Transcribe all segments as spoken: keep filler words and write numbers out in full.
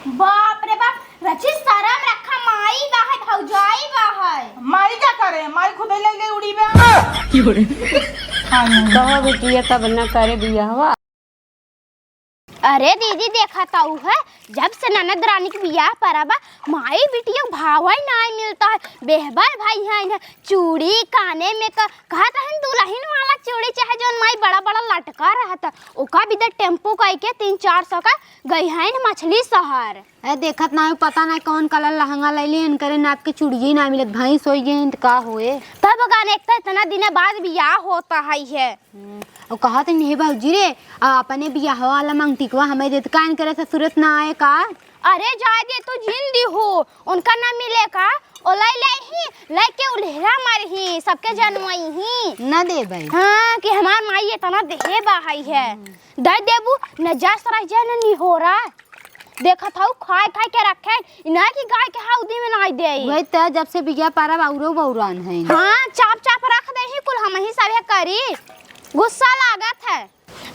बाप रे बाप, रची शरम रखा, माई बा है, भौजाई बा है। माई का करे, माई खुदे ले ले उड़ी बा। कहो बिटिया, कब न करे बियाहवा। अरे दीदी, देखा तो है, जब से ननद रानी के बियाह परा बा, माई बिटिया के भाव ही नाहीं मिलता है। बेहबर भाई है इन्हें चूड़ी काने में का, कहत रहन दुल्हन वाला चूड़ी, चाहे जौन माई बड़ा बड़ा लटका रहत है, ओका भी दे टेम्पो कई के तीन चार सौ का गई है मछली शहर। ए, देखत ना हो, पता ना कौन कलर लहंगा लैली, इनकरे नाप के चूड़िये ना मिलत, भैंस होई गई त का होए। तब गाने एक तो इतना दिन बाद बियाह होता है, है। हम्म, और कहत नहीं भौजी रे, आ, अपने बियाह वाला मंगटिकवा हमें देत का, इनकरे ससुरत ना आए का? अरे जाए दे, तू जिन दी हो, उनका ना मिले का? ओ लै ले ही, लै के उल्हेरा मार ही, सबके जनवाई ही। ना दे भाई। हाँ, कि हमार माई इतना देहे बहाई है। हम्म। दे देबू, न जस रह जाए, न निहोरा। देखत हऊ, खाए खाए के रखे, इना की गाय के हौदी में नाई दे। वही त, जब से बिया पारब औरो बौरान है। हाँ, चाप चाप रख दे ही, कुल हम ही सभे करी। गुस्सा लागत है।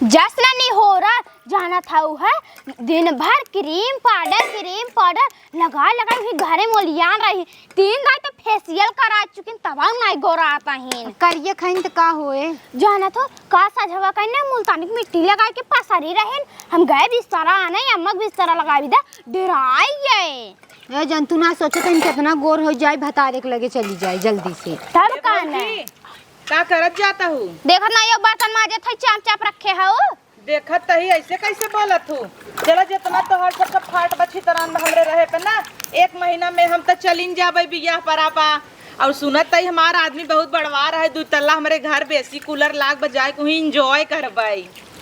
जस न निहोरा, जानत हऊ है, दिन भर क्रीम पाउडर, क्रीम पाउडर लगा लगा ही घरे मोलियान रही। तीन दाई तो फेशियल करा चुकिन, तब नाई गोरात अहिन। करिए खइन त का होए? जानत हो, का सजवा कइने मुल्तानी के मिट्टी लगाए के पसरी रहेन। हम गए बिस्तरा आने, अम्मा के बिस्तरा लगाई दे, डेराई गए। ए जंतु ना सोचे तो इनके इतना गोर हो जाए, भतारे के लगे चली जाए जल्दी से। तब ए का ना? भौजी, का करत जाता हूँ? देखत ना, यो बर्तन माजत है, चाप चाप रखे हऊ। देखत तही ऐसे कैसे बोलत हूँ? चला, जितना तोहर सबका फाट बा छितरान बा हमरे रहे पे ना, एक महीना में हम त चलिन जाबे बियाह परा बा। और सुनत तही हमार आदमी बहुत बड़वार है, दू तल्ला हमरे घर बेसी, कूलर लाग बजाए के वहीं एंजॉय करबे।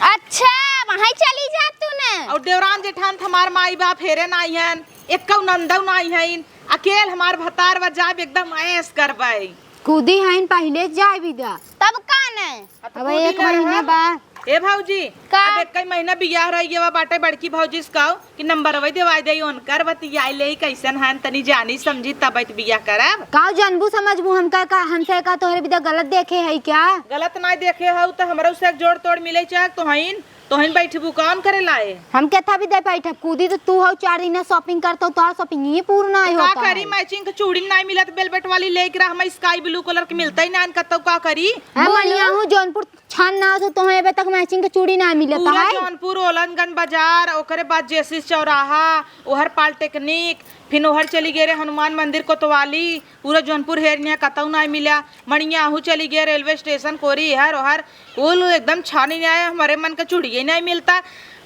अच्छा, वहीं चली जा तू ने। और देवरान जेठान त हमार माई बाप हेरे नाई हन, एक्कौ नंदौ नाई हन, अकेल हमार भतार बा, जाब एकदम ऐश करबे। कूदी हइन पहिले जाए बिदा। तब का ने? अब एक महीना बा। ए भौजी, का? अब एक महीना बियाह रह गया बाटे, बड़की भौजी से कहो कि नंबरवा देवाई दे, उनकर बतियाई ले, कैसन हन, तनी जानी समझी तब त बियाह करब। का जनबू समझबू हमका का, हमसे का तोहरे बिदा गलत देखे है क्या? गलत नाई देखे हऊ त हमरो से एक जोड़ तोड़ मिले चाहे तोहइन, तोहइन बैठबू कौन करे लाए? हम केथा बिदा बैठब, कूदी तो तू हऊ, चार दिन शॉपिंग करत हऊ, तोहार शॉपिंग ही पूर्ण नाई तो का होता करी, है। मैचिंग के चूड़ी नाई मिलत, वेलवेट वाली लेके रह, हम स्काई ब्लू कलर के मिलते ही ना, कतौ का करी? हम बोलो। मनिया हूँ जौनपुर छान ना हो, तोहे अबे तक मैचिंग के चूड़ी ना मिलत पूरा है। जौनपुर, ओलनगंज बाजार, ओकरे बाद जेसीस चौराहा, ओहर पॉलिटेक्निक, फिर ओहर चली गए रे हनुमान मंदिर कोतवाली, पूरा जौनपुर हेरनिया कतौ नाई मिला। मणियाहू चली गए रेलवे स्टेशन, कोरी एहर ओहर, कुल एकदम छानी नाई आया, हमरे मन का चूड़िये नाई मिलता।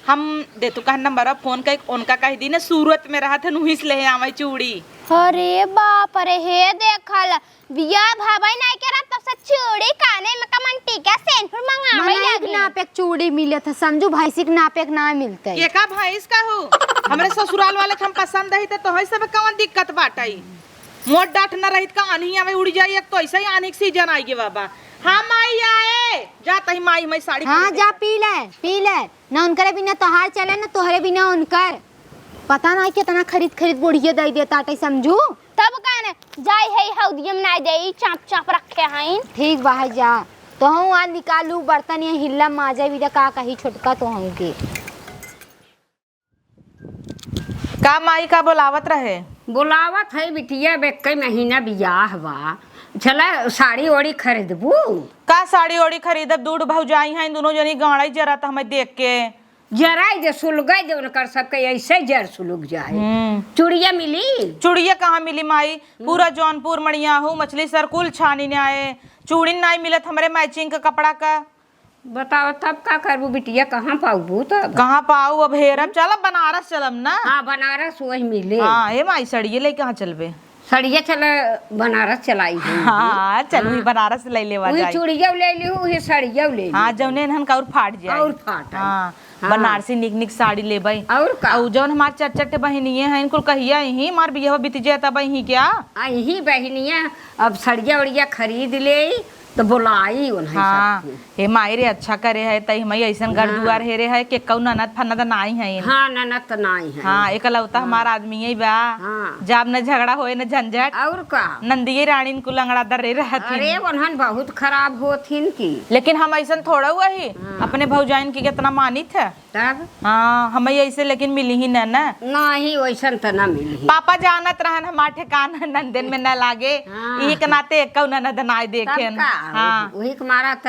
हम देतू कहन नंबर फोन कई, उनका कह दी ना सूरत में रहत हन, उहीं से ले आवे चूड़ी। अरे बाप रे, हे देखल, बियाह भवई नाई के रहत, तब से चूड़ी काने में का मंगटिका सेंधुर मंगावे मनई के लगी। नापे के चूड़ी मिलत है, समझू, भैंसी के नापे के ना मिलते। के का भैंस का हो? हमरे ससुराल वाले के हम पसंद है, तो तोहई सब कौन दिक्कत बाटई? मोट डांठ न रहित का आन्ही आवे उड़ जाई, एक तो ऐसे ही आन्ही के सीजन आई गे बाबा। हाँ माई आए, जा तही माई, माई साड़ी हाँ, खरीदे। जा पी ले, पी ले। ना उनकरे बिना तोहार चले, ना तोहरे बिना उनकर। पता ना कितना खरीद खरीद बुढ़िया दे देता आटे समझू। तब का ने, जाई है हौदियम ना दे, चाप चाप रखे हैं। ठीक बा, है जा। तो हम आज निकालू बर्तन, ये हिल्ला माजा भी दे, का कही छोटका तो हमके। का माई का बोलावत रहे? बोलावत है बिटिया, अब एक्कै महीना बियाह बा, चला साड़ी ओड़ी खरीदबू। का साड़ी ओड़ी खरीदब? दूध भौजाई हैं, दुनो जनी गाड़ै जरत हमें देख के। जराई दे, सुलगै दे, उनकर सबके ऐसे जर सुलग जाए। हम्म। चूड़िया मिली? चूड़िया कहाँ मिली माई? हम्म। पूरा जौनपुर, मड़ियाहू, मछली सर कुल छानी ने आए, चूड़ी नाई मिलत हमरे मैचिंग के कपड़ा का। बताओ तब का करबू बिटिया, कहाँ पाउबू तब? कहाँ पाऊ अब हेरब, चलब बनारस चलब ना। हाँ, बनारस वही मिले। हाँ, ए माई, सड़िए ले कहाँ चलबे? सड़िया चल बनारस चलाई है। हाँ, चलू ही हाँ। बनारस ले लेवा वही जाई। चूड़िया ले लिहू, वही सड़िया ले लिहू। हाँ, जौने इन्हन का और फाट जाए। और फाट आई। हाँ, हाँ। बनारसी निक निक साड़ी लेबै। और का? और जौन हमार चार चार ठे बहिनिये हैं, इनको कहिया यहीं हमार बियाह बीत जाए तब यहीं क्या? आ, यहीं बहिनिया अब सड़िया उड़िया खरीद ले। तो बोलाई उन्हें हाँ, सबके। हे माई रे, अच्छा करे है, तई हमई ऐसन घर हाँ। दुआर हेरे है कि कऊ ननद फनद नाई है। हाँ, ननद तो नाई है। हाँ, एकलौता हाँ। हमार आदमी ही बा। हाँ। जाब न झगड़ा होए, न झंझट। और का? नंदिये रानी कुल अंगड़ा दर्रे रहत अरे, हिन। उन्हन बहुत खराब होत हिन की। लेकिन हम ऐसन थोड़ा हुआ ही, हाँ। अपने भौजाइन की कितना मानित है। तब? हाँ, हमई ऐसे लेकिन मिली ही न, न। नाही, वैसन त न मिली ही। पापा जानत रहन हमार ठेकान नंदन में न लागे, हाँ। इही के नाते एक्कौ ननद नाई तब देखेन। का? हाँ। वही के मारा त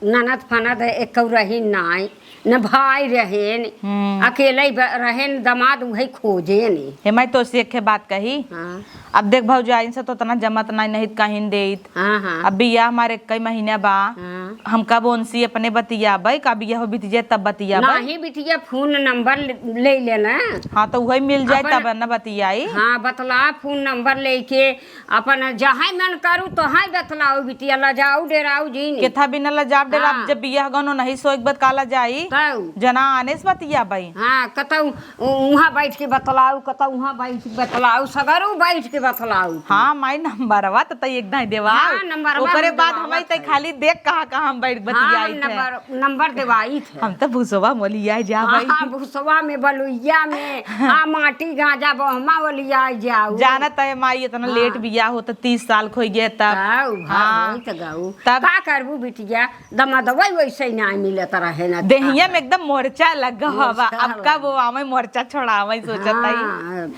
ननद फनद एक्कौ रही नाई, न भाई रहेन, हम्म। अकेले ही ब-, रहेन, दामाद उहे खोजेन। हे माई, तोसे एक्खे बात कही, हाँ। अब देख, भौजाइन से तो उतना जमत नाई, नहीं त कहिन देइत। हाँ, हाँ। अब बियाह हमारे एक्कै महीना बा। हाँ। हम कब उनसे अपने बतियाबै, का बियाह बीत जाए तब बतियाबै? नाही बिटिया, फोन नंबर ले, ले लेना। हाँ, तो वही मिल जाए अपन तब न बतियाई। हाँ, बतला, फोन नंबर लेके अपन जहाँ मन करू तहाँ बतलाओ बिटिया, लजाऊ डेराऊ जिन। केथा बिना लजाब डेराब, हाँ। जब बियाह गनो नहीं सोइक बत का लजाई? तऊ। जना आने से बतियाबै। हाँ, कतऊ उ-, उहाँ बैठ के बतलाऊ, कतौ उहाँ बैठ के बतलाऊ, सगरू बैठ के बतलाऊ। हाँ, माई, नंबरवा त तई एक दाई देवाऊ। हाँ, नंबरवा ओकरे हम बाद देवावत हमई तई है। खाली देख कहाँ, कहाँ हम बैठ हाँ, हम बतियाइत है। नंबर, नंबर देवाइत है। हम त भुसवा मोलिया जाबै। हाँ, भुसवा में, बलुइया में, आ माटी गांजा बहमा ओलिया जाऊ। जानत है माई, इतना हाँ। लेट बियाह होत, तीस साल खोई गए तब। तब, भा-, हाँ। होई त गऊ। तब का करबू बिटिया? दमदवा वैसे ही नाई मिलत रहे ना। देहिया में एकदम मोर्चा लगा हवा। मोर्चा अब कब लगा। वो आवे मोर्चा छोड़ावे सोचत हई। हाँ।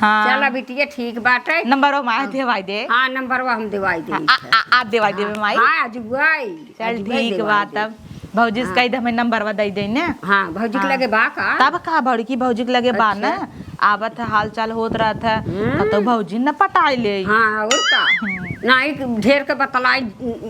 हाँ। चला बिटिया ठीक बाटे। नंबरवा माई हम देवाई दे। हाँ, नंबरवा हम देवाई दे। आ, आ, आ, आ देवाई देबे माई। हाँ, आज वही। चल आज वही ठीक देवाई बा दे। तब। भौजी से हाँ। कही दे हमें नंबरवा दे दे ने। हाँ, भौजी के हाँ। लगे बा का? तब का बड़की भौजी के लगे बा अच्छा। ना। आवत है, हाल चाल होत रहत है। हम्म। कतौ भौजी न पटाई ले। हाँ, और का? हम्म। नाई ढेर के बतलाई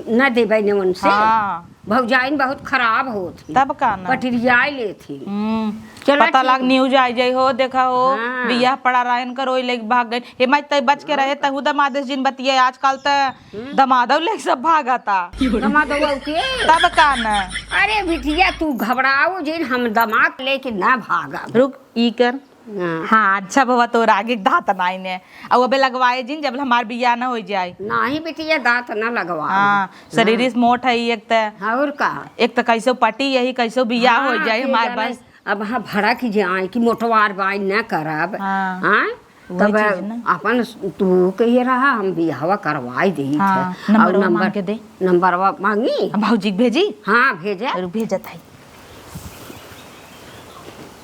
न देबै ने उनसे। हाँ। भौजाइन बहुत खराब होत ही। तब का ना? पटिरियाई लेत ही। हम्म। चलो पता ठीक। लाग न्यूज आई जाई हो, देखा हो, हाँ। बियाह पड़ा रहा इनकर, ओई लेके भाग गए। हे माई, तई बच के रहे, तहू दमादे से जिन बतिया, आजकल त हम्म। दमादौ लेके सब भागता। दमादौ के? तब का ना? अरे बिटिया, तू घबराऊ जिन, हम दमाद लेके ना भागब। रुक, ई कर। हाँ। हाँ, अच्छा बउआ, तोर आगे के दाँत नाई ने। अउ अबे लगवाए जिन, जब हमार बियाह न होइ जाए। नाही बिटिया, दाँत न लगवाए। हाँ, शरीर हाँ। से मोट है एक त। और का? एक त कैसो पटी यही, कैसो बियाह हाँ, होइ जाए के हमार जाने बस। अब हाँ भड़क जाए कि मोटवार बाई न करब। हाँ। हाँ? वही तब चीज ना। अपन तू कहिए रहा, हम बियाहवा करवाई देई हाँ, थे। नंबरवा और नंबर, मांग के दे। नंबरवा मांगी? अब भौजी के भेजी? हाँ, भेजे। और भेजत है।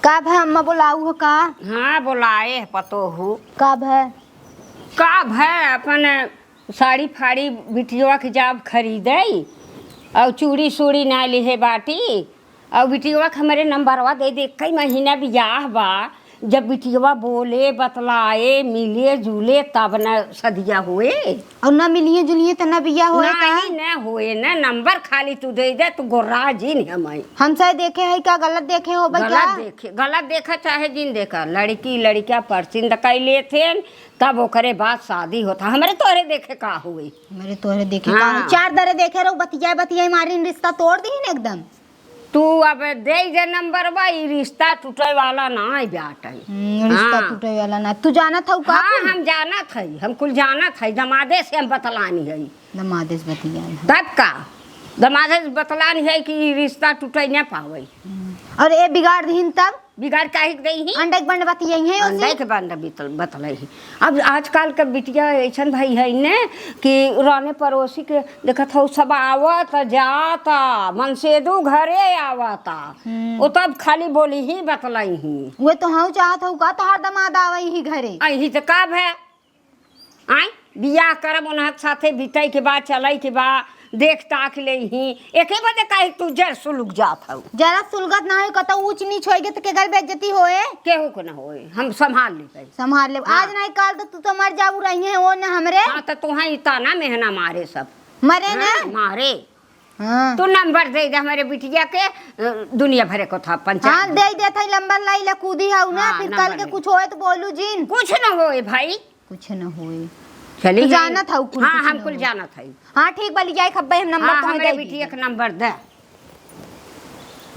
का भै अम्मा बोलाऊ हो का? हाँ, बोलाए है पतोहू। का भै? का भै अपन साड़ी फाड़ी बिटियवा के जाब खरीदे और चूड़ी सूड़ी ना लिहे बाटी और बिटियवा के हमरे नंबरवा दे दे। कई महीना बियाह बा, जब बिटियवा बोले, बतलाए, मिले, जुले, तब न सदिया होए। और न मिलिए जुलिए त न बियाह होए का? नाही, न होए, न नंबर खाली तू दे दे, तू गोर्रा जिन हमाई। हम सही देखे है का, गलत देखे हो बा गलत का? देखे, गलत देखा चाहे जिन देखा, लड़की लड़का परसिंद कई लेथेन, तब ओकरे बाद शादी होता। हमरे तोहरे देखे का होई? हमरे तोहरे देखे का हाँ। होई? चार दरे देखे रहो, बतियाए बतियाए मारिन रिश्ता तोड़ दीन एकदम। तू अब दे दे नंबरवा, ई रिश्ता टूटे वाला ना बाटे। हम्म, रिश्ता हाँ। टूटे वाला ना। तू जानत हऊ का हाँ, कुल? हम जानत हई, हम कुल जानत हई, दमादे से हम बतलानी हई। दमादे से बतियान है। तब का? दमादे से बतलानी है कि ई रिश्ता टूटे ना पावे। हम्म, और ए बिगाड़ दीन तब? बिगाड़ काहे के देई ही? अंडे के बंड बतियाई है अंडे ओसी? के बंड बितल-, बतलाई ही। अब आजकल के बिटिया ऐसन भई है ने कि राने पड़ोसी के देखत हौ, सब आवत जात, मनसेदू घरे आवत। हम्म। ओ तब खाली बोली ही बतलाई ही। वे तो हम चाहत हौ का तोहार दमाद आवई ही घरे? अही त का भै? आय, बियाह करब, उनहक साथे बितई के बा, चलई के बा, देख ताक लेई ही। एके बजे काहे तू जर सुलुग जात हऊ? जरा सुलगत ना है, कतौ ऊंच नीच होएगे त केकर बेइज्जती होए? केहू को ना होए, हम संभाल लेबै। संभाल लेब। हाँ। आज नहीं काल त तू तो मर जाऊ रही है, वो न हमरे। हाँ, त तोहाई ताना मेहना मारे सब। मरे हाँ, न? मारे। हाँ। तू नंबर दे दे हमरे बिटिया के, अ, दुनिया भरे को था पंचायत हाँ, में। दे दे था, नंबर लाई ला कूदी हऊ ना, हाँ, फिर कल नंबर के ले। कुछ होए त बोलू जिन। कुछ न होए भाई। कुछ न होई। चली तू गई। जानत हऊ कुल हाँ, कुछ हम न कुल होई। जानत हई। हाँ, ठीक बा, लियाई खब्बे हम नंबर हाँ, तोहरे हमरे दे बिटिया दी। के नंबर दे।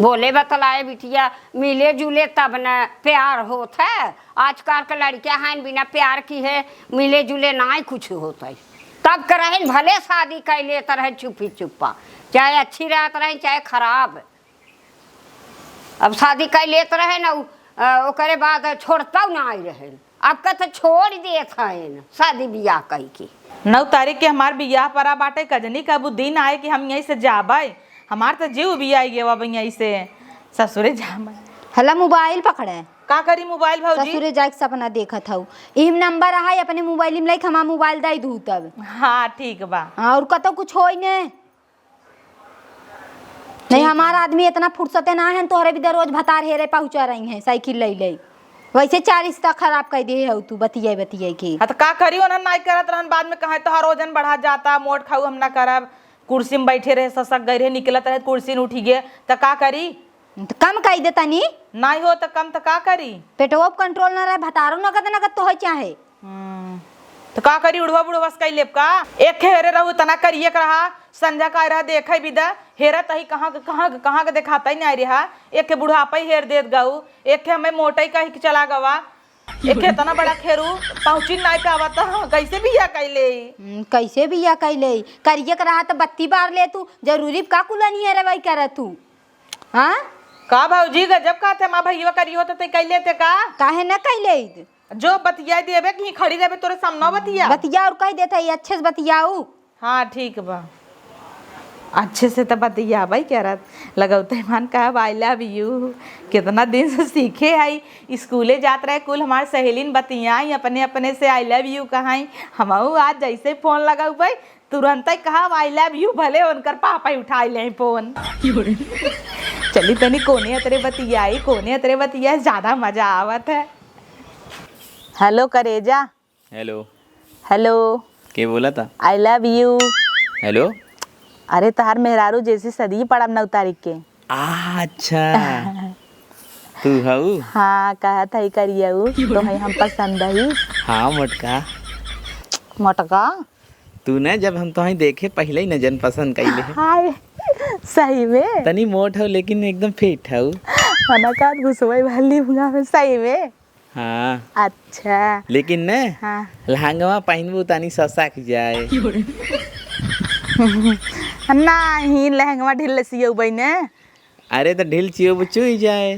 बोले बतलाए बिटिया, मिले जुले तब न प्यार होत है। आजकल के लड़कियां हैं बिना प्यार की है, मिले जुले ना ही कुछ होत है। अब के रहेन भले शादी कइ लेत रहे चुपी चुप्पा, चाहे अच्छी रहत रहे चाहे खराब। अब शादी कइ लेत रहे न, उ, अ, ओकरे बाद छोड़तउ नाहीं रहेन। अब के त छोड़ देत हएन शादी बियाह कइ के। नौ तारीख के हमार बियाह परा बाटे, कजनी कबू दिन आए कि हम यहीं से जाबइ। हमार त जीव बियाह गवा अब यहीं से ससुरे जाबइ। हला मोबाइल पकड़े। का करी मोबाइल भौजी? ससुरे जाए के सपना देखत हऊ। इहिम नंबर है, अपने मोबाइल में लइके हमार मोबाइल दइ दू तब। हाँ, ठीक बा। हाँ, अउर कतउ कुछ होई ने। नहीं, ठीक। हमार आदमी इतना फुर्सते ना है, तोहरे भी दररोज भतार हेरे पहुँचा रही हैं साइकिल लइ लइ। वइसे चार रिश्ता खराब कइ दिहे हऊ तू, बतियाई बतियाई के। हाँ, त का करी, ओनहन नाई करत रहन, बाद में कहे तोहार ओजन बढ़ा जाता, मोट खाऊ हम ना करब। कुर्सी में बैठे रहे, ससक गए रहे, निकलत रहे, कुर्सी में उठी गए, त का करी? त कम कइ दे तनी। नाई हो त कम त का करी? पेटवो पे कंट्रोल ना रहे, भतारो नगद नगद तोहइ चाहे। हम्म, त का करी, उड़वा बुड़वा से कइ लेब का? एक हेरे रहू, तना करिए के रहा, संझा का रहा, देखइ बिदा, हेरा तही कहाँ के, कहाँ के, कहाँ के देखातइ नाहीं रहा। एक बुढ़ापइ हेर देत गऊ, एक हमें मोटइ कहि के चला गवा। एक इतना बड़ा खेरू पहुँची नाहीं पावत, कइसे बियाह कइ लेई? हम्म, कइसे बियाह कइ लेई? करिए के रहा त बत्ती बार ले तू, जरूरी का कुलनिया रे वही करत तू? हाँ? का भौजी, गजब कहत है, माँ भइया करियो त तइ कइ लेते का? काहे न कइ लेइत? जो बतिया देबे कि खड़ी रहबे तोरे सामने बतिया। बतिया अउर कहि देत है, अच्छे से बतियाऊ। हाँ, ठीक बा। अच्छे से त बतियाबइ करत। लगउते मन कहब, "I love you।" केतना दिन से सीखे हई। स्कूले जात रहे कुल हमार सहेलिन बतियाई, अपने अपने से "I love you" कहई। हमहू आज जइसे फोन लगउबइ, तुरंतइ कहब, "I love you", भले ओनकर पापा ही उठाइ लेइ फोन। चली तनी कोने अतरे बतियाई, कोने अतरे बतियाई, ज्यादा मजा आवत है। हेलो करेजा। हेलो। हेलो। के बोलत? I love you। हेलो। अरे, तोहार मेहरारू जेसी सदिये पड़ब नौ तारीख के। आ, अच्छा। तू हऊ? हाँ, कहत हई करियऊ, तोहई हम पसंद हई। हाँ, मोटका। मोटका? तू न, जब हम तोहई देखे, पहिले ही नजर पसंद कइले। हाय, सही में? तनी मोट हऊ, लेकिन एकदम फिट हऊ। मना का घुसवई वाली मुंगा में, सही में? हाँ। अच्छा। लेकिन न, हाँ। लहंगवा पहिनबू, तनी ससक जाए। नाहीं, लहंगवा ढील सियउबइ न। अरे, त ढील चियो चुई जाए।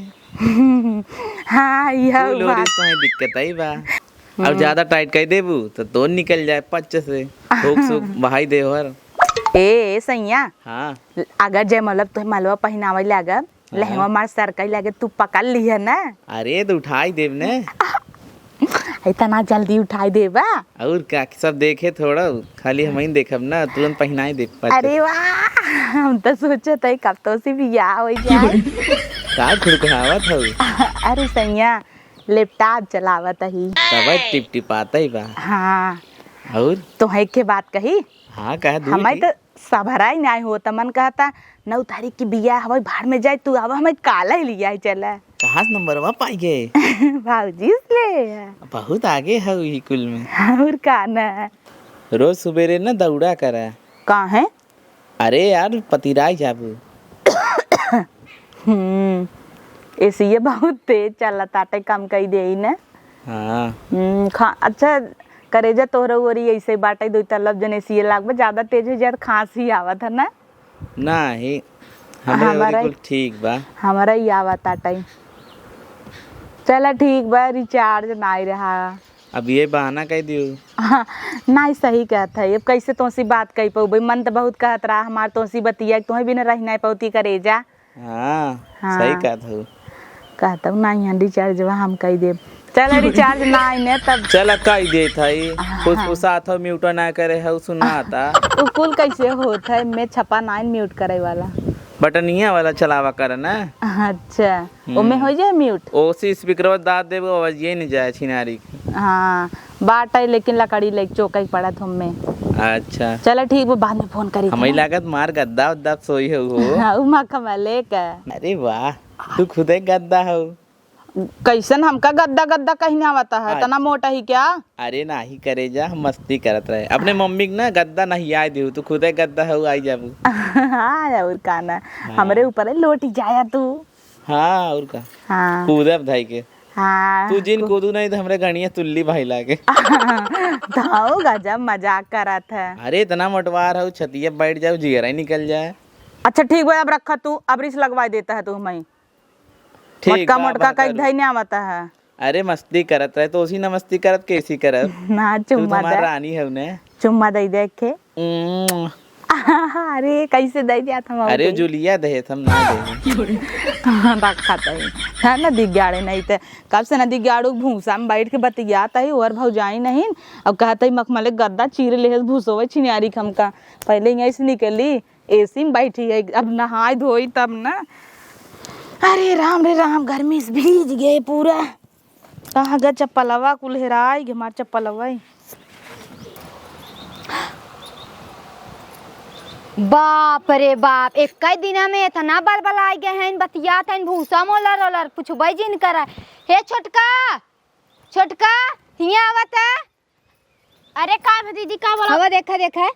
हाँ, यह फूल बात। ओरिस तोहे दिक्कत आई बा। अब हम्म। ज्यादा टाइट कइ देबू, त तोर निकल जाए पच्च से। थोक सुक बहाई दे हर। ए, ए, सैया। हाँ। अगर जयमाला तोहे मलवा पहिनावे लागब, हाँ। लहंगवा मार सरकई लागे, तू पकड़ लिहे ना। अरे, त उठाई देब ने। इतना जल्दी उठाई देबा? अउर का, सब देखे थोड़ा, खाली हमही देखब ना, तुरंत पहिनाई देब पाछे। अरे वाह, हम त सोचत हई कब तोसे बियाह होइ जाए। का खुरकुरावत हऊ? अरे सैया, laptop चलावत हई। तब टिपटिपात ही बा। हाँ। अउर? तोहे के बात कही? हाँ, कह दूर हमई की। त सबहराई नाई होत, मन कहता, "नौ तारीख की बियाह हवई, भाड़ में जाए, तू आवा, हमें काला ही लियाई चला।" कहाँ से नंबरवा पाई गए? भौजी से ले। बहुत आगे है वही कुल में। अउर का ना? रोज सुबेरे ना दौड़ा करा। काहे? अरे यार, पतिराई जाबू। हम्म, एसिये बहुत तेज चलत आटे, कम कई देई ना। हाँ। हम्म, खा-, अच्छा, करेजा तोहरा ओरी ऐसे बाटे, दुई तलब जन एसिये लागबे, ज्यादा तेज हो जाए त खांसी आवत है ना? नाही, हमरे ओरी हमारा कुल ठीक बा। हमारा ही आवत आटे। चला ठीक बा, recharge नाही रहा। अब ये बहाना कह दियो। हाँ, नाही सही कहत है, अब कैसे तोसी बात कही पउबे, मन त बहुत कहत रहा हमार तोसी बतिया, तोहे बिना रह नाही पउती करेजा। हाँ, हाँ। सही कहत हऊ। कहत हऊ, "नाही, हाँ, rechargeवा हम कई देब।" चल, recharge नाही ने, तब चल, कई देत हई। हाँ। फुसफुसात हऊ, mute ना करे हऊ, सुनाता। उ कुल कैसे होत है, मैं छपा नाही mute करे वाला। बटनिया वाला चलावा कर ना। अच्छा, हम्म। ओमे हो जाए mute? ओसी speakerवा दाब देबो, आवाज ये नहीं जाए छिनारी के। हाँ, बाटे, लेकिन लकड़ी लेके चोकई पड़त हमें। अच्छा। चला ठीक बा, बाद में फोन करी हमई थी। लागत मार गद्दा उद्दा सोई हो, हो। हाँ, उ मखमले का। अरे वाह, तू खुदे गद्दा हो। कैसन हमका गद्दा गद्दा कहने आवता है, अरे। इतना मोटा ही क्या? अरे नाही करेजा, हम मस्ती करत रहे। अपने मम्मी के ना गद्दा नहीं आए दियो, तू खुदे गद्दा हो, आई जाबू। हाँ, और का ना, हाँ। हमरे ऊपर है, लोटी जाया तू। हाँ, और का। हाँ। कूदब धाई के। हाँ, तू जिन कु- कूदू नहीं तो हमरे गणिया तुल्ली भाई लागे। ताऊ गजब मजाक करत है। अरे इतना मोटवार हऊ, छतिया बैठ जाऊ, जिगरा ही निकल जाए। अच्छा ठीक बा, अब रखा तू, अब रिस लगवाई देता है तू हमें। ठीक मोटका बा, मोटका बा कई करू। धई नहीं आवता है। अरे मस्ती करत रहे तो उसी न मस्ती करत कैसी करत। ना तू तो चुम्मा हमार दे। रानी हऊ ने। चुम्मा दे दे के। उम्म। अरे कैसे दे दिया था अरे मौगी? जूलिया दे हम ना दे। हाँ, रखा तो है। है ना दिग्गाड़े नहीं ते। कब से ना दिग्गाड़ू भूसा में बैठ के बतियात है और भौजाई नहीं। अब कहत है मखमले गर्दा चीर लेहस भूसोवे छिनियारी खमका। पहले यहीं से निकली, एसी में बैठी है, अब नहाई धोई तब ना। अरे राम रे राम, गर्मी से भीज गए पूरा। कहाँ गए चप्पलवा, कुल हेराई गए हमार चप्पलवा। बाप रे बाप, एक ही दिन में इतना बलबलाई गए हैं, बतियात हैं, भूसा मोलर ओलर, पूछबे जिन करा। हे छोटका, छोटका, हियाँ आवत है। अरे का भे दीदी, का बोला? हवा देखा, देखा।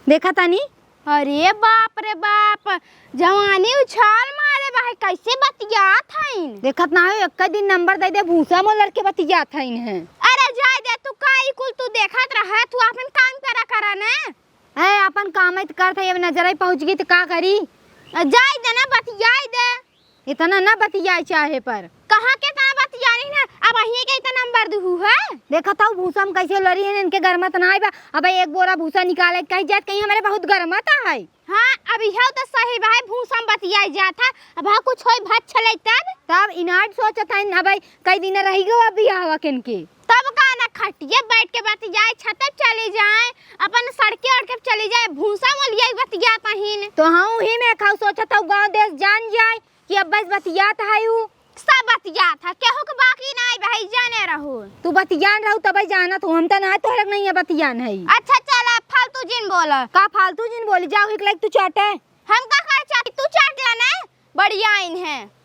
देखा तानी? अरे बाप रे बाप, जवानी उछाल मारे बा, कैसे बतियात हईन। देखत ना हो, एक दिन नंबर दे दे, भूसा मोलर के बतियात हईन है। अरे जाए दे, तू का ई कुल तू देखत रहे, तू अपन काम करा करा ने। ए, अपन काम है त करत है, अब नजर ही पहुँच गई त का करी? अ, जाए दे ना, बतियाए दे। इतना ना बतियाए चाहे पर। कहाँ के इतना बतियानी ना, अब अहिए के इतना नंबर दुहू है। देखत हऊ भूसा में कैसे लड़ी है, इनके गरमत ना आए बा। अब एक बोरा भूसा निकाले कहीं जात, कहीं हमारे बहुत गरमत है। हाँ, अब यह तो सही बा, भूसा में बतियाए जात है। अब हाँ कुछ होई भच छले तब। तब इनाट सोचत है, अब कई दिन रह गयो अब बियाहवा के इनके। तब का ना खटिया बैठ के बतियाए, छते चली जाए, अपन सड़के ओढ़ के चली जाए, भूसा मोलिया बतियात हईन। तो हाँ, उही में खाऊ सोचत हऊ गाँव देश जान जाए कि अब बस बतियात है ऊ। सब बतियात है, केहू के बाकी नाई भाई जाने रहू। तू बतियान रहू तबे जानत हो, हम त ना तोहरे के नहीं है बतियान है। अच्छा चल, अब फालतू जिन बोला। का फालतू जिन बोली? जाओ एक लाइक तू चाटे। हम का करे चाटी, तू चाट ला ना, बढ़िया आइन है।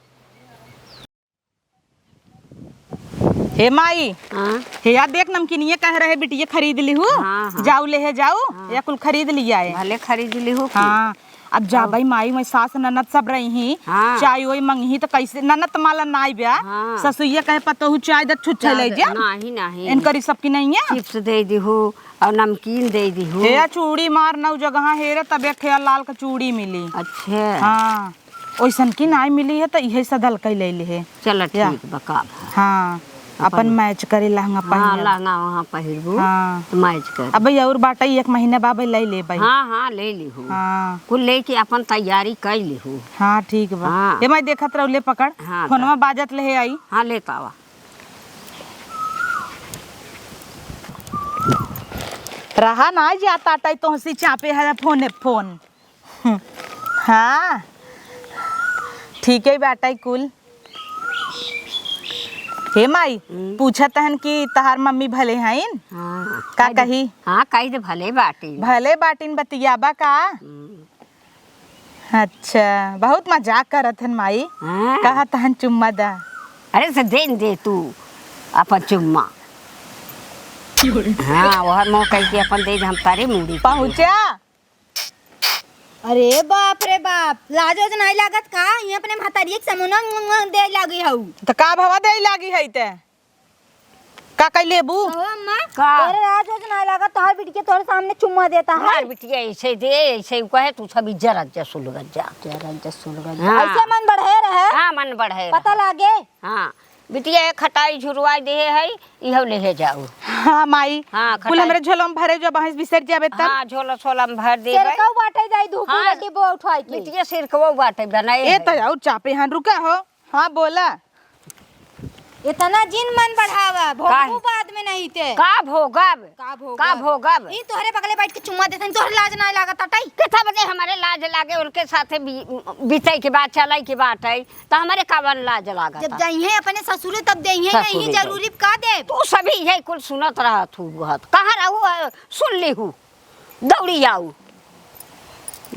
हे माई, हाँ? हे यार देख, नमकीनिया कह रहे बिटिया खरीद लिहू। हाँ, हाँ। जाऊ लेहे जाऊ, हाँ। या कुल खरीद लिया है। भले खरीद लिहू की। हाँ, अब जा हाँ। भाई माई, मैं सास ननद सब रही ही, हाँ। चाय ओय मंगही तो कैसे ननद माला नाई ब्या, हाँ। ससुइया कहे पतोहू चाय दे छुच्छे ले जा। नहीं, नहीं। इनकरी सबकी नहीं है। चिप्स दे दिहू और नमकीन दे दिहू। हे या चूड़ी मार नौ जगह हेरे तबे खेया लाल का चूड़ी मिली। अच्छा। हाँ। ओइसन की नाई मिली है, त इहे सदल कई ले लिहे। चल, या। ठीक बा, का भा। हाँ, अपन अपन मैच करे लहंगा हाँ, पहिरब। लहंगा वहाँ पहिरबू, हाँ। त मैच कर। अब और बाटई, एक महीना बाबे ले लेबई। हाँ, हाँ, ले लिहू। हाँ। कुल लेके अपन तैयारी कर लिहू। हाँ, ठीक बा। हाँ। ए माई, देखत रहू, ले पकड़। हाँ, फोनवा दा। बाजत ले आई। हाँ, लेत आवा। रहा ना जाता, टाई तोहसी चापे है फोने फोन। हम्म, हाँ, ठीक है बाटई कुल। हे माई, हम्म। पूछत हन कि तहार मम्मी भले हईन? हाँ, का कही? हाँ, कही दे भले बाटिन। भले बाटिन, बतियाबा का? हम्म। अच्छा, बहुत मजाक करत हन माई। हाँ। कहत हन चुम्मा दा। अरे से दे न दे तू अपन चुम्मा। हाँ, वहर मोह कह के अपन दे दे, हम तारे मुड़ी। पहुँचा। अरे बाप रे बाप, लाज ओज नाई लागत का? ये अपने महतारिये के समोना दे लागी हऊ। त का भवा दे लागी है ते? का कई लेबू? कहो अम्मा, का? तोरे लाज ओज नाई लागत, तोहर बिटिया तोरे सामने चुम्मा देता है। हमार बिटिया ऐसे दे, ऐसे उ कहे, तू सब इज्जत रख जा, सुलगत जा। इज्जत रख जा, सुलगत जा। हाँ। ऐसे मन बढ़े रहे। हाँ, मन बढ़े पता रहे। लागे। हाँ, बिटिया एक खटाई झुरवाई देहे है, इहो लेहे जाऊ। हाँ माई, हाँ, कुल खटाई। हमरे झोला में भरे जो बाहर बिसर जाबे तब। हाँ, झोला सोला में भर देबे। सिरकऊ बाटे जाई धूप हाँ, में डिब्बो उठाई के। बिटिया सिरकऊ बाटे बनाए ए है। तो और चापे हन रुका हो। हाँ बोला। इतना जिन मन बढ़ावा, भोगबू काहे? बाद में नहीं ते। का भोगब? का भोगब? का भोगब? ई तोहरे बगले बैठ के चुम्मा देतन, तोहरे लाज ना लागत अटई? कितना बजे हमारे लाज लागे, उनके साथे बी-, बीते के बात, चलाई के बात है। त हमरे कावन लाज लागत जब है? जइहे अपने ससुरे तब देइहे ससुरे नहीं, जरूरी का देब? तू सभी यही कुल सुनत रहत हू, बहुत कहाँ रहू, अ, सुन ली हू, दौड़ी आऊ,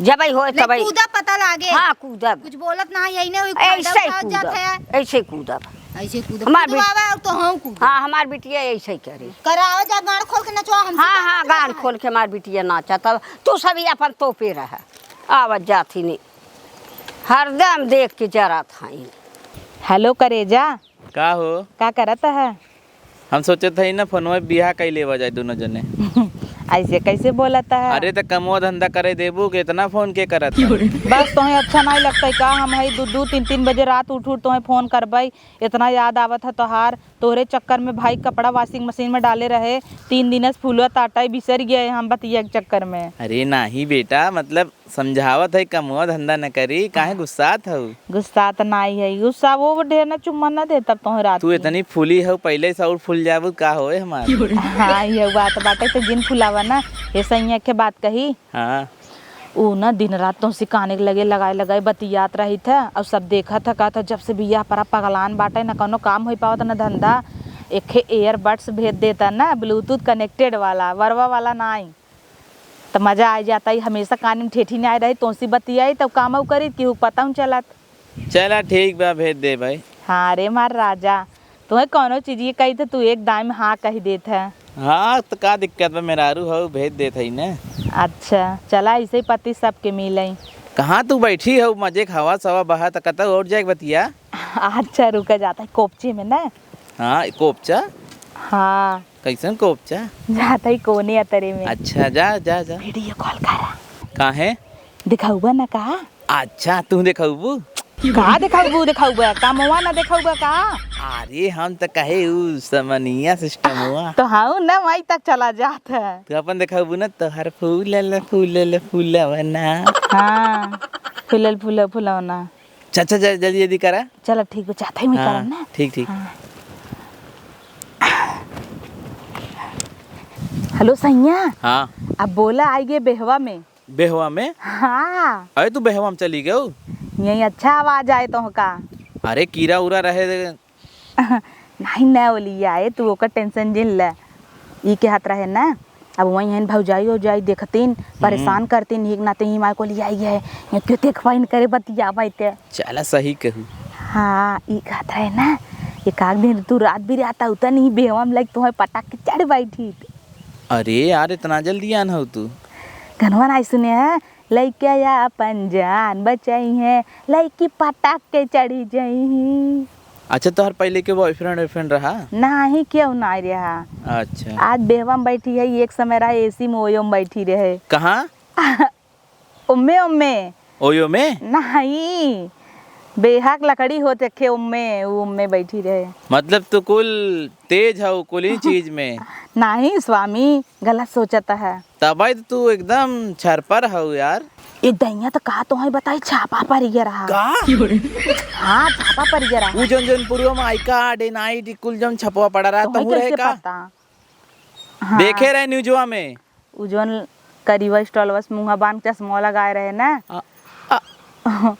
जबई होए ले तबई। कूदा पता लागे। हाँ, कूदब। कुछ बोलत ना, यही नहीं हुई, ऐसे फायदा उठावत जात कूदब, है। ऐसे कूदब। ऐसे कूदब। हमार कूदो बेट-, आवा और तो हम कूदो। हाँ, हमार बिटिया ऐसे करे। करावा जा, गाड़ खोल के नचवा हमसे हाँ, गाड़ हाँ, खोल के। गाड़ खोल के हमार बिटिया नाचा, तब तू सभी अपन तोपे रह, आवत जात ही नहीं। हरदम देख के जरत हईन। हेलो करेजा, का हो? का करत है? हम सोचत हई ना, फोनवा पे बियाह कई लेवा जाए दोनों जने। ऐसे कैसे बोलत है? अरे, त कमवा धंधा करे देबू कि इतना फोन के करत है? बस तोहे अच्छा नहीं लगता है का? हम हई दू दू तीन तीन बजे रात उठ उठ तोहे फोन करबई, इतना याद आवत है तोहार। तोहरे चक्कर में भाई कपड़ा washing machine में डाले रहे, तीन दिन से फूलत आटा ही बिसर गए हम बतिया के चक्कर में। अरे नाही बेटा, मतलब समझावत है, कमवा धंधा न करी, काहे गुस्सात हऊ? गुस्सात नाही है, गुस्सा वो ढेर ना चुम्मा ना देता तोहे रात तू में। इतनी फूली हऊ, पहले से और फूल जाबू का होए हमार? हाँ, ये बात बाटे तो जिन फुलावा ना, ये सही है के बात कही। हाँ। ऊ ना दिन रात तोहसे काने के लगे लगाए लगाए बतियात रही था, और सब देखत था, कहत था, "जब से बियाह परा पगलान बाटे, ना कौनो काम हो पावत, ना धंधा।" एखे earbuds भेज देता ना, Bluetooth connected वाला, वरवा वाला नाई। त मजा आ जाता ही, हमेशा कान में ठेठी नहीं रही, तोहसे बतियाई तब काम करी, केहू के पता न चलत। चला ठीक बा, भेज दे भाई। हाँ रे मार राजा, तुम्हें कौनो चीज ये कही थे, तू एक दाई में हाँ कही देत है। हाँ, त का दिक्कत बा, मेहरारू हऊ, भेज देत हई ना। अच्छा, चला, ऐसे ही पति सबके मिलई। कहाँ तू बैठी हऊ, मजे के हवा सवा बहा, त कतौ और जाए के बतिया। अच्छा, रुका जाता है कोपचे में ना। हाँ, कोपचा? हाँ। कैसन कोपचा? जाता ही कोने अतरे में। अच्छा, जा, जा, जा। Video call करा। काहे? दिखाऊबा ना का? अच्छा, तू देखाउबू? का देखाउबू, देखाउबा? कमवा ना देखाउबा का? अरे, हम त कहे उ समनिया system हुआ। तो हाँ ना, वहीं तक चला जात है। तू अपन देखाउबू ना, तोहर फूलल, फूलल, फूलवना। हाँ, फूलल, फूल, फूलवना। अच्छा, अच्छा, जल-, जल्दी, जल्दी करा। चला, ठीक बा, जात ही मैं हाँ, करम ना। ठीक, ठीक। हाँ। Hello सैया। हाँ। अब बोला, आई गे बेहवा में। बेहवा में? हाँ। अरे, तू बेहवा में चली गयो? यही अच्छा आवाज आए तोहका। अरे, कीड़ा उड़ा रहे। नहीं, नहीं ओलियाए, तू ओकर tension जिन ले। ई के हाथ रहे ना, अब वहीं हन भौजाई, भौजाई देखतीन, हम्म। परेशान करतीन, एक नाते ही माय को लियाई है, ये क्यों देख पाइन करे बतिया बाई ते। चला, सही कहू। हाँ, ई कहत रहे ना, एक आध दिन तू रात बिरात उतन ही बेहवा में लाइक तुम्हें पटाक के चढ़ बैठी। अरे यार, इतना जल्दी आन हो तू? गनवा नाई सुने है, लइका या अपन जान बचाई है, लइकी पटाक के चढ़ी जाई। अच्छा, तोहर पहले के boyfriend, boyfriend रहा? नाही, क्यों नाही रहा। अच्छा। आज बेहवा में बैठी है, एक समय रहा AC में, ओयो में बैठी रहे। कहाँ? ओम्मे, ओम्मे। ओयो में? नाही, बेहा के लकड़ी होत रखे, ओम्मे, उ ओम्मे बैठी रहे। मतलब, तू कुल तेज हऊ कुल ही चीज में। नाही स्वामी, गलत सोचत है। तबे तो तू एकदम छरपर हऊ यार। ए दैया, तो का तोहे बताई, छापा पड़ गया रहा। का? हाँ, छापा पड़ गया रहा। उ जौन जौनपुरवा में आई कार्ड, NID कुल जौन छपवा पड़ा रहा, तोहे तहू रहे कैसे का? पता? हाँ। देखे रहे न्यूजवा में। उ जौन करीबा stall बस मुँहा बांध चश्मा लगाए रहे ना। आ, आ।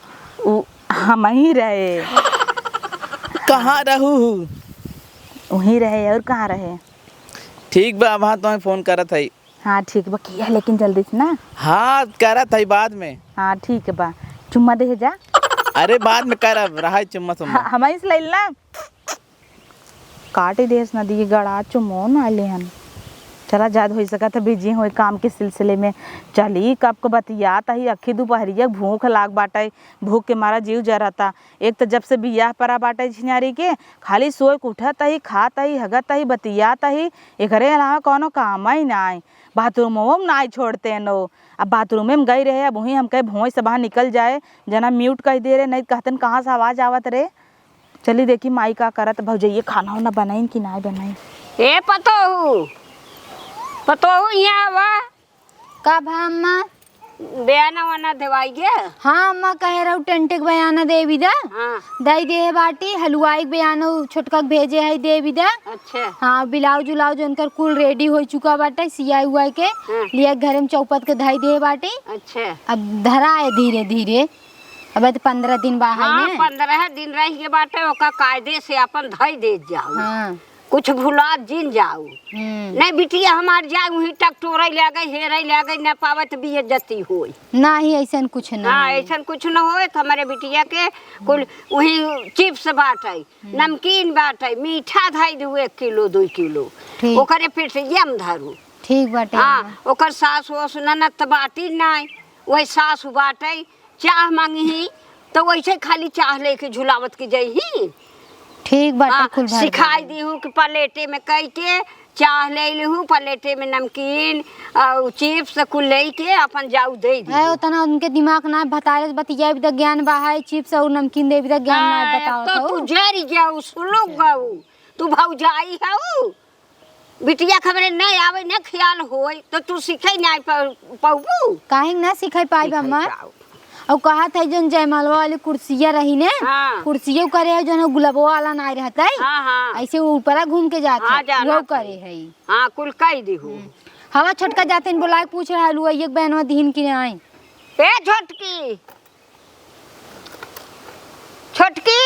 उ हम ही रहे। कहाँ रहू? वहीं रहे, और कहाँ रहे? ठीक बा, अब हाँ तोहे फोन करत हई। हाँ, ठीक बा, किया लेकिन जल्दी से ना। हाँ, करत हई बाद में। हाँ, ठीक बा, चुम्मा दे जा। अरे, बाद में करब, रहा चुम्मा सुम्मा। हाँ, हम ही से ले लेना। काट देस नदी के गड़ा चुमो ना लेहन। चला जाद होई सकत है busy होई काम के सिलसिले में। चली कब के बतियात ही, अखी दुपहरिया भूख लाग बाटे, भूख के मारा जीव जरता। एक तो जब से बियाह परा बाटे छिनारी के, खाली सोए के उठत ही, खात ही, हगत ही, बतियात ही, एकरे अलावा कौनो काम ही नाई। बाथरूमो में नाई छोड़ते नो। अब बाथरूमे में गई रहे, अब वहीं हम कहे भोंय से बाहर निकल जाए, जना mute कह दे रहे, नहीं कहतन कहाँ से आवाज आवत रहे। चली देखी माई का करत, भौजइये खाना वाना बनाइन कि नाय बनाइन। ए पतोहू, पतोहू, यहाँ आवा। का भा अम्मा? बयाना वाना देवाई गे? हाँ अम्मा, कहे रहू टेंटे के बयाना देवी दा। हाँ। दई दे बाटी, हलवाई के बयाना उ छोटका के भेजे है देवी दा। अच्छा। हाँ, ब्लाउज उलाउज उनकर कुल ready हो चुका बाटे, सियाई उआई के। हाँ। लिया घरे में चौपत के धई दे बाटी। अच्छा। अब धराए धीरे धीरे। अबे तो पन्द्रह दिन बा है हाँ, ने? पन्द्रह दिन रह के बाटे, ओका कायदे से अपन धई दे जाऊ। हाँ। कुछ भुला जिन जाऊ। हम्म। नहीं बिटिया हमार जाए, वहीं टकटोरे ले गई, हेरे ले गई, न पावत बेइज्जती होई। नहीं, ऐसन कुछ न हाँ, होई। ऐसन कुछ न होए, तो हमारे बिटिया के कुल वहीं chips बाटे, हम्म। नमकीन बाटे, मीठा धई दू एक किलो, दू किलो। ठीक। ओकरे पेट से यम धरू। ठीक बाटे हाँ, अम्मा। ओकर सास ओस ननद त बाटी नाई, वही सास बाटे, चाह मांगी ही, तो वैसे खाली चाह लेके झुलावत के जइही। ठीक बाटे, हाँ, कुल भर सिखाई देबे। दीहू कि प्लेटे में कई के चाह ले लिहू, प्लेटे में नमकीन और चिप्स कुल ले के अपन जाऊ दे दीहू। है, उतना उनके दिमाग ना, भतारे से बतियाई भी त ज्ञान बा है, चिप्स और नमकीन देबी त ज्ञान ना हाँ, बताओ तो तो। तू जरी जाऊ, सुलुक गऊ, तू भौजाई हऊ, बिटिया खबरे न आवे, न ख्याल होय, तो तू सीखे ना पा-, पाउबू? काहे ना सीखे पाई सीखे अम्मा? पाऊ। और कहत है जौन जयमालवा वाली कुर्सिया रही ने, हाँ। कुर्सियो करे है जौन गुलाबो वाला ना रहत है। हाँ, हाँ। ऐसे वो ऊपरा घूम के जात हाँ, है, जाना वो था। करे है। हाँ, कुल कह दीहू। हम्म। हवा छोटका जाते हैं, बोला के पूछ रहा लू, एक बहनवा दीन की आई। ए छोटकी, छोटकी।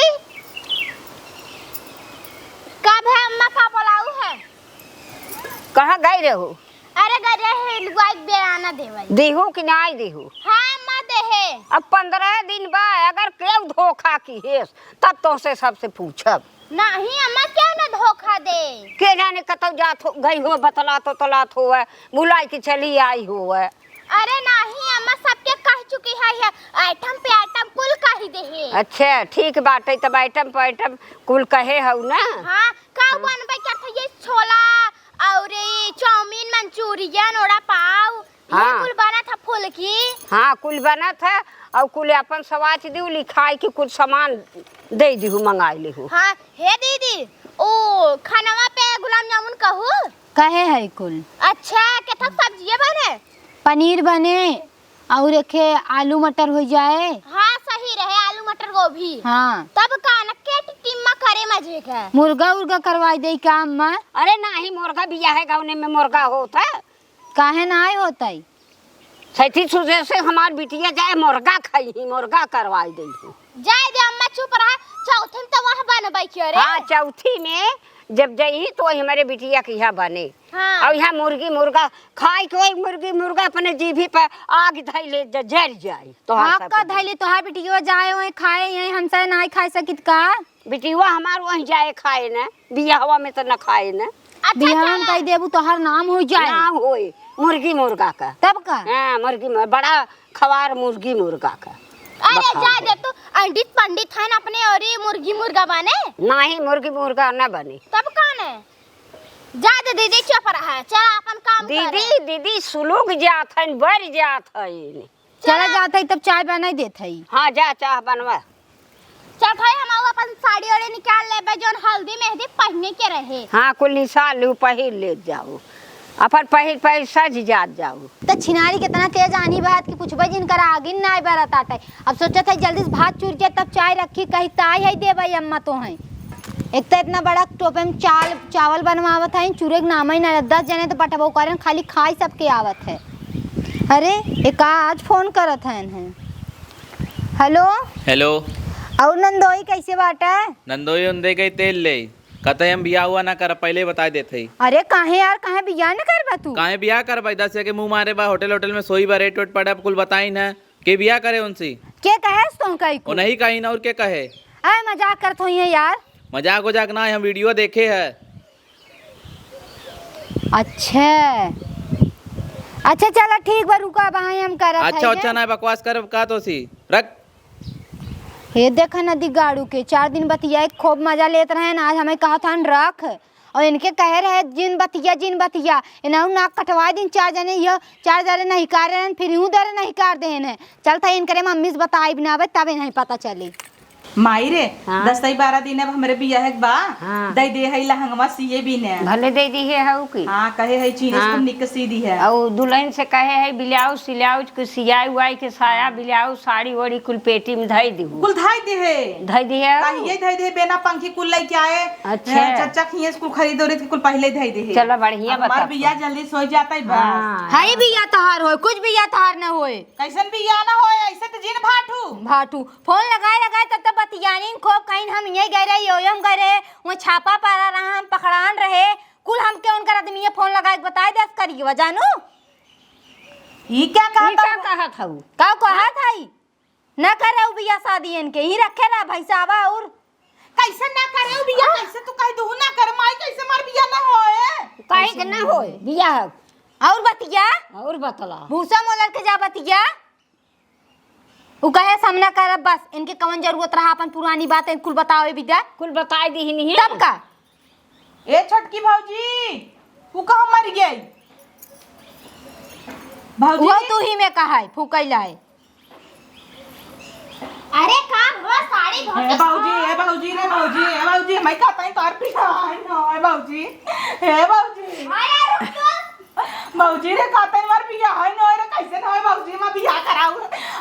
का भे अम्मा, का बोलाऊ है? कहाँ गई रहू? अरे गई रहे लुगाई के बेराना देवई। देहू कि नाई देहू? हाँ अम्मा देहे। अब पन्द्रह दिन बा, अगर केहू धोखा किहेस तब तोसे सबसे पूछब। नहीं अम्मा, केहू ना धोखा दे। के जाने कतौ जात हो, गई हो, बतलात उतलात होवे, बुलाई के चली आई होवे। अरे नहीं अम्मा, सबके कह चुकी है, ये आइटम पे आइटम कुल कह दे है। अच्छा, ठीक बाटे, तब आइटम पे आइटम कुल कहे हऊ ना? हाँ, का हम्म। बनबे करत है ये छोला और ये चाउमीन, मंचूरियन, वड़ा पाव, ये हाँ। कुल बनत है फुलकी। हाँ, कुल बनत है, और कुल अपन सवाच दिहू लिखाई के कुल सामान दे दिहू, मंगाई लिहू। हाँ, हे दीदी, ओ खानवा पे गुलाब जामुन कहू? कहे है कुल। अच्छा, केथक सब्जिये बने? पनीर बने, और एखे आलू मटर हो जाए। हाँ, सही रहे, आलू मटर गोभी। हाँ। तब का न के टिम्मा करे मजे का। मुर्गा उर्गा करवाई दे का अम्मा? अरे नाही, मुर्गा बियाहे गवने में मुर्गा होत है। काहे नाई होतई? सैती सुजे से हमार बिटिया जाए मुर्गा खाई ही, मुर्गा करवाई दे ही। जाए दे अम्मा, चुप रहा। चौथे में तो वहाँ बनबई क्यों रे? हाँ, चौथी में जब जइही तो वही हमारे बिटिया के यहाँ बने। हाँ। और यहाँ मुर्गी मुर्गा खाए के वही मुर्गी मुर्गा अपने जीभी पे आग धई ले ज-, जर जाए। तोहार आग सब का बिटिया। धई ले तोहार बिटिया जाए वहीं खाए, यहीं हमसे नाई खाए सकित का? बिटिया हमार वहीं जाए खाए न, बियाहवा में तो न खाए न। अच्छा, बियाह में चला। कही देबू, तोहार नाम हो जाए। नाम होए मुर्गी मुर्गा का। तब का? हाँ, मुर्गी मुर-, बड़ा खवार मुर्गी मुर्गा का। अरे बखान जा हो। दे तू, अंडित पंडित है ना अपने और ये मुर्गी मुर्गा बने। नहीं, मुर्गी मुर्गा न बने। तब कौन है? जा दे दीदी, चुप रहा, चला अपन काम दीदी, करे। दीदी सुलुग जात है, बढ़ जात है। चला चला। जात है, तब चाय बनाई देत है। हाँ, जा चाह बनवा। चल भाई, हम आऊ अपन साड़ी ओड़ी निकाल लेबे, जौन हल्दी मेहंदी पहिने के रहे। हाँ, कुल निसार लू, पहिर ले जाऊ, अपन पहिर पहिर सज जात जाऊ। त छिनारी केतना तेज आनी बहत कि पूछबे जिन करा आगिन नाय बरत आटे। अब सोचत है जल्दी से भात चूर के तब चाय रखी, कही ताई है देबे अम्मा तो है। एक तो इतना बड़ा टोपे में चाल, चावल बनवावत है, चूरे के नाम ही ना, दस जने तो पटबो करन, खाली खाई सबके आवत है। अरे, एका आज फोन करत है इन्हें। हेलो। हेलो। और नंदोई कैसे बाटा? नंदोई उंदे के तेल ले। कहते हम बियाह हुआ ना कर, पहले बता देते ही। अरे काहे यार, काहे बियाह ना करबा तू? काहे बियाह करबा? दस के मुंह मारे बा, होटल होटल में सोई बा, रेट वेट पड़े, अब कुल बताई ना। के बियाह करे उनसे? के कहे तुम कई ओ को? नहीं कहीं ना, और के कहे? अरे मजाक करत होई है यार। मजाक वजाक ना है, हम वीडियो देखे है। अच्छा। अच्छा चला ठीक बा, रुका अब हाँ हम करत अच्छा, है अच्छा ये। ना बकवास कर का तो सी रख। हे देखा ना दिगाड़ू के, चार दिन बतिया खूब मजा लेत रहे ना, आज हमें कहा था रख, और इनके कहे रहे जिन बतिया, जिन बतिया, इन्हें नाक कटवा दिन चार जने, यह चार जने नहीं कर रहे हैं, फिर यूं दर नहीं कर दे हैं। चल था इनकरे मम्मी से बताई भी ना आवे, तब इन्हें पता चली। माई रे, हाँ। दस से बारह दिन अब हमरे बियाह के बा, हाँ। दे दे है लहंगवा सिए बीने। भले दे दी है हऊ की। हाँ, कहे है चीज हाँ। तुम निक सी दी है। और दुल्हन से कहे है ब्लाउज सिलाउज के सियाई उआई के साया ब्लाउज साड़ी ओड़ी कुल पेटी में धई दी। कुल धई दे है। धई दी है। कहिए धई दे, बेना पंखी कुल लेके आए। अच्छा। चच्चा खिए कुल खरीदो रे, कुल पहले धई दे है। चलो बढ़िया अब हमार बता। बियाह जल्दी सोई जाता है बस। हाँ। हाय बियाह तहार होए, कुछ बियाह तहार न होए। कैसन बियाह ना होए, ऐसे तो जिन भाटू। भाटू। फोन लगाए लगाए तब तक बतियानी खूब, कहीं हम ये गए रहे, यो हम गए रहे, वो छापा पड़ा रहा, हम पकड़ान रहे, कुल हमके उनकर आदमी ये फोन लगाए के बताए दस करिए जानू। ई क्या कहा ई था? क्या कहा था वो? का कहा था ई? ना करे उ बियाह शादी इनके, ही रखे रहा भैंसावा और कैसे ना करे उ बियाह? हाँ। कैसे तू कह दू ना कर माई, कैसे मार बियाह ना होए? काहे के ना होए बियाह? और बतिया? और बतला। भूसा मोलर के जा बतिया। उ कहे सामना करब बस, इनके कवन जरूरत रहा अपन पुरानी बात कुल बतावे बिदा। कुल बताई दीहिन ही। तब का? ए छोटकी भौजी, उ कहाँ मर गई? भौजी? वो तू ही में कहा है, फूकैला है। अरे का भवा साड़ी धोके ए भौजी, ए भौजी रे भौजी, ए भौजी, मैं कहता हूँ तोर पिया है ना, ए भौजी, ए भौजी। अरे रुक तो। भौजी रे, कहते हमार बियाह है न, अरे कैसे न होए भौजी, हमार बियाह कराऊ,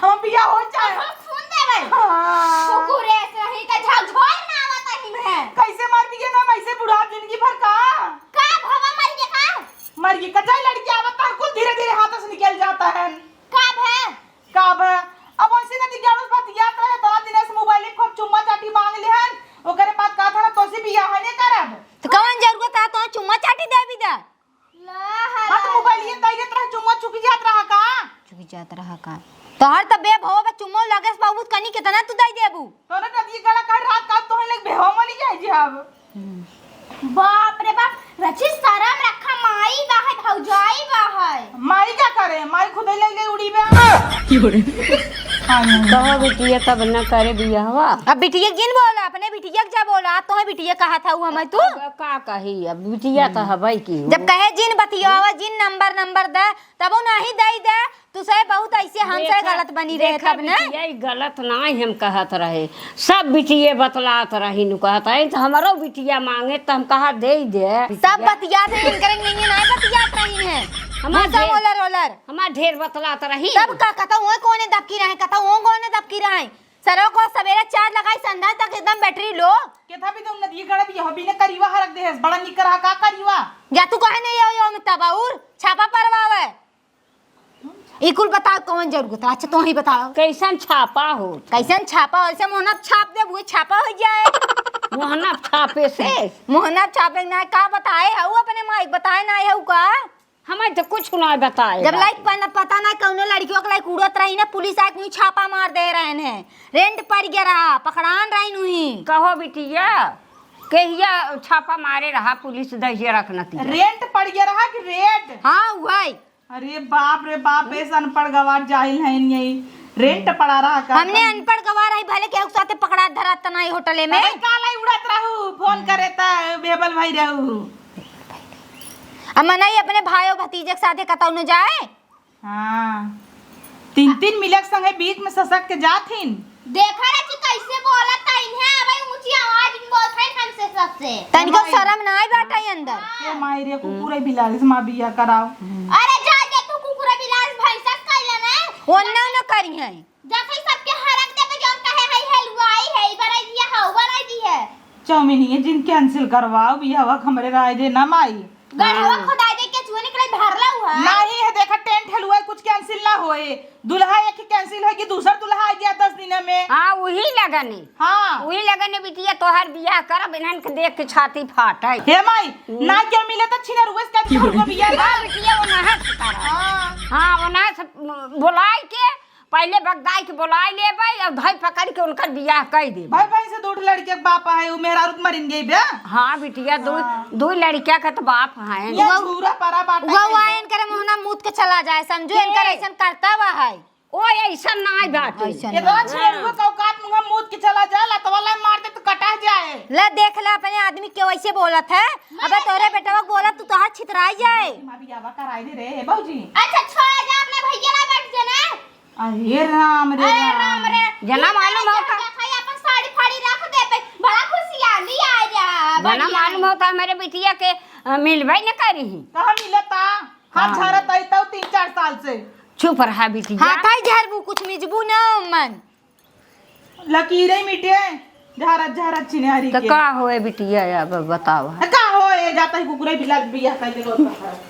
हम बियाह हो जाए। हम सुन देबै। हाँ। कुकुरे से ही का झकझोर ना आवत ही है। कैसे मर बिया ना, वैसे बुढ़ा जिंदगी भर का। का भवा मर गया का? मर गया का, जाए लड़की आवत तार कुल धीरे धीरे हाथ से निकल जाता है। का भे? का भे? अब ऐसे न दिखावस बात याद रहे, तना दिन से मोबाइल खूब चुम्मा चाटी मांग ले हन, ओकरे बाद कहा था ना तोसे बियाह है नहीं करब। तो कौन जरूरत है तो चुम्मा चाटी देबी दा? हाँ, तो मोबाइल ये दे देत रहे, चुम्मा चुकी जात रहा का? चुकी जात रहा का? तोहर त बे भवा बा चुम्मा लगे से बहुत कनी कितना तू दे देबू? तोरे नदी गला कर रात का तोहे लग बेहो मली जाए जी अब। हम्म। बाप रे बाप, रची शरम रखा, माई बा है, भौजाई बा है। माई का करे? माई खुदे ले ले उड़ी बे। हाँ, नहीं। कहो बिटिया कब न करे बियाहवा? अब बिटिया जिन बोला, अपने बिटिया के जा बोला, तोहे बिटिया कहा था वो हमें तू? अब का कही, अब बिटिया तो हम्म। हबै की हो। जब कहे जिन बतियावा, जिन नंबर, नंबर दे, तब वो नहीं दे दे, तू सही बहुत ऐसे हमसे देखा, गलत बनी रहे देखा तब ना। बिटिया, ई गलत नाई हम कहत रहे, सब बिटिये बतलात रही नु कहत रही, तो हमरो बिटिया मांगे तो हम कहा दे दे। सब बतियात है, इनकरे नहीं, नहीं बतियात रही है। हमार मुंह से ढेर, ओलर, ओलर। हमार ढेर बतलात रही। तब का, कतौ वो कौने दबकी रहे, कतौ वो कौने दबकी रहे। सरो को सवेरे चार्ज लगाई, संध्या तक एकदम बैटरी लो। केथा भी तो नदी गड़ा भी यह भी ने करीवा हरक देहस, बड़ा निक रहा का करीवा। या तू कहे नहीं यो, यो में तब और छापा परवावे। ई कुल बताओ कौन जरूरत है? अच्छा, तू ही बताओ। कैसन छापा हो? कैसन छापा? ऐसे मोहना छाप दे, वो छापा हो जाए। मोहना छापे से? मोहना छापे ना, का बताए हऊ अपने माई, बताए ना हऊ का? हमें तो कुछ ना बताए जब बाटे। लाइक पन-, पता ना कौनो लड़कियों के लाइक उड़त रही ना, पुलिस आके वहीं छापा मार दे रहे हैं। रेंट पड़ गया रहा, पकड़ान रही नुही। कहो बिटिया, कहिया छापा मारे रहा पुलिस दहिया रखना थी। रेंट पड़ गया रहा कि रेड? हाँ, वही। अरे बाप रे बाप, ऐसा अनपढ़ गवार जाहिल है यही। रेंट पड़ा रहा का? हमने अनपढ़ गवार है, भले केहू के साथे पकड़ा धरा तना ही होटले में। अरे काला उड़त रहू, फोन करे त बेबल भाई रहू। अब मनई अपने भाइयों भतीजे के साथे कतौ न जाए। हाँ, तीन तीन मिले के संगे बीच में ससक के जात हिन। देखा रे कि कैसे बोलत है, इन्हें अबे ऊंची आवाज में बोलत है हमसे सबसे। तनिको भाई। शर्म ना आई बाटे अंदर। ए माई रे, कुकुर बिलारी से माँ बिया कराओ। अरे जा, जा तू कुकुर बिलारी भैंसा से कर लेना। ओन्ने न करी है। जैसे ही सबके हरक देबे, जौन कहे, "हई हलवाई है, ई बराई दिया, हऊ बराई दी है।" चाउमीन ये जिन cancel करवाओ, बियाहवा के हमरे राय दे ना माई। गढ़वा हाँ। खोदाई दे, केचुआ निकले, भरला हुआ। नहीं है, देखा, tent हलवाई कुछ cancel ना होए। दुल्हा एक ही cancel होए कि दूसर दुल्हा आ गया दस दिन में। हाँ, वही लगन है। हाँ। वही लगन है, बिटिया, तोहर बियाह करब, इन्हन के देख के छाती फाटे। हे माई, हम्म। ना क्यों मिले तो छिनरुआ से कभी हलवा बियाह ना। हाँ, बिटिया, वो ना है। हाँ। हाँ, वो ना है, बोलाई के पहिले बगदाई के बोलाए लेबै और धई पकड़ के उनकर बियाह कई देबै। भाई, भाई से दो ठो लड़के के बाप है, उ मेहरारू त मरिन गई बे। हाँ बिटिया, दो, हाँ। दो लड़किया का तो बाप है। ये वो, झूरा परा बाटा वो कइसे? वायन करे मुहना मूत के चला जाए, समझो, के? इनकर ऐसन करता हुआ है। ओ ऐसन नाई बाटे। ऐसन इतना नाई। छेड़ुआ का औकात मुंह मूत के चला जाए, लतवा ला मार दे तो कटा जाए। ले देख ले अपने आदमी के वैसे बोलत है। अबे तोरे बेटवा के बोलत तू तोहार छितराई जाए। माँ बियाह कराई दे रे, हे भौजी। अच्छा छोड़ा जा, अपने भैया ला बैठ जाना। अरे राम रे अरे राम। राम रे। जना ई मालूम मारे होता। देखा, ये अपन साड़ी फाड़ी रख दे पे, बड़ा खुशियाली आ जा, जना बढ़िया। मालूम होता मेरे बिटिया के, अ, मिलबे न करी। कहाँ मिलता? हाथ हाँ। झारत आई तौ तीन चार साल से। चुप रहा बिटिया। हाँ, ताई झारबू कुछ मिजबू ना मन। लकीरें मिटे, झारत झारत छिनारी तो के। का होए बिटिया, अब बतावा। का होए, जाता ही कुकुरे बिलार बियाह कर ले होता है।